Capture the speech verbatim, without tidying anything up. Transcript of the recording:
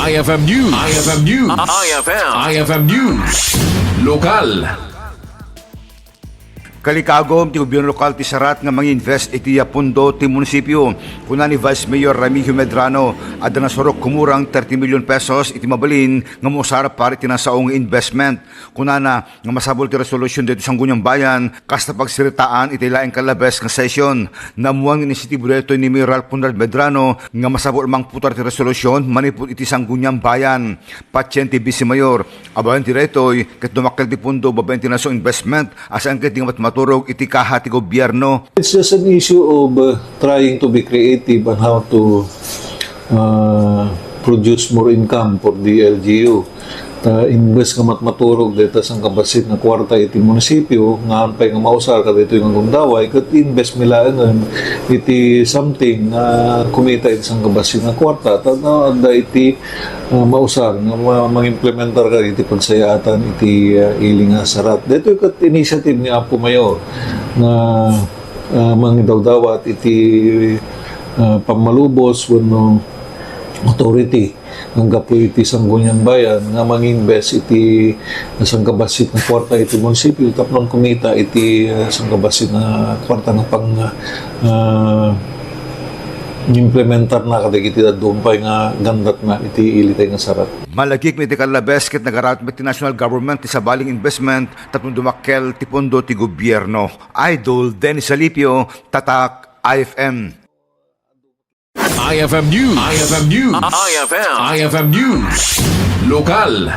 I F M News. I F M News. I F M. I F M News. Lokal. Kalikagom ti gobierno lokal ti sarat nga manginvest iti pundo ti munisipio. Kuna ni Vice Mayor Remigio Medrano, adda nasurok kumurang thirty million pesos iti mabalin nga mausar para iti nasao nga investment. Kunana nga masapul ti resolusyon ditoy Sangguniang Bayan, kasta pagsiritaan iti laeng kallabes nga session. Naammuan nga inisitibo daytoy ni Mayor Ralph Conrad Medrano nga masapul a mangputar ti resolusyon manipud iti Sangguniang Bayan. Patien ti Vice Mayor, abaen ti daytoy ket dumakkel ti pundo babaen ti nasao investment, a saan ket di nga matmaturog iti kaha ti gobierno. It's just an issue of uh, trying to be creative on how to uh, produce more income for the L G U. Ta imbes nga matmaturog dayta sangkabassit nga kwarta iti munisipio, nga ampay nga mausar kadaytoy nga gundaway, ket invest mi laengen iti something nga kumita iti sangkabassit nga kwarta. Ta no, adda iti uh, mausar nga ma- mangimplementar ka iti pagsayaatan iti uh, ili nga sarat. Daytoy ket initiative ni Apo Mayor nga uh, mangidawdawat iti uh, pammalubos wenno authority nga gapu iti Sangguniang Bayan nga manginvest iti sangkabassit nga kwarta iti munisipyo tapno kumita iti uh, sangkabassit nga kwarta nga pang uh, implementar na kadagiti dadduma pay nga gandatna iti ilitay nga sarat. Malagip iti kallabes ket nagaraat met ti national government ti sabaling investment tapno dumakkel ti pundo ti gobierno. Idol Dennis Alipio, Tatak I F M. I F M News. I F M News. I F M. I F M News. Lokal.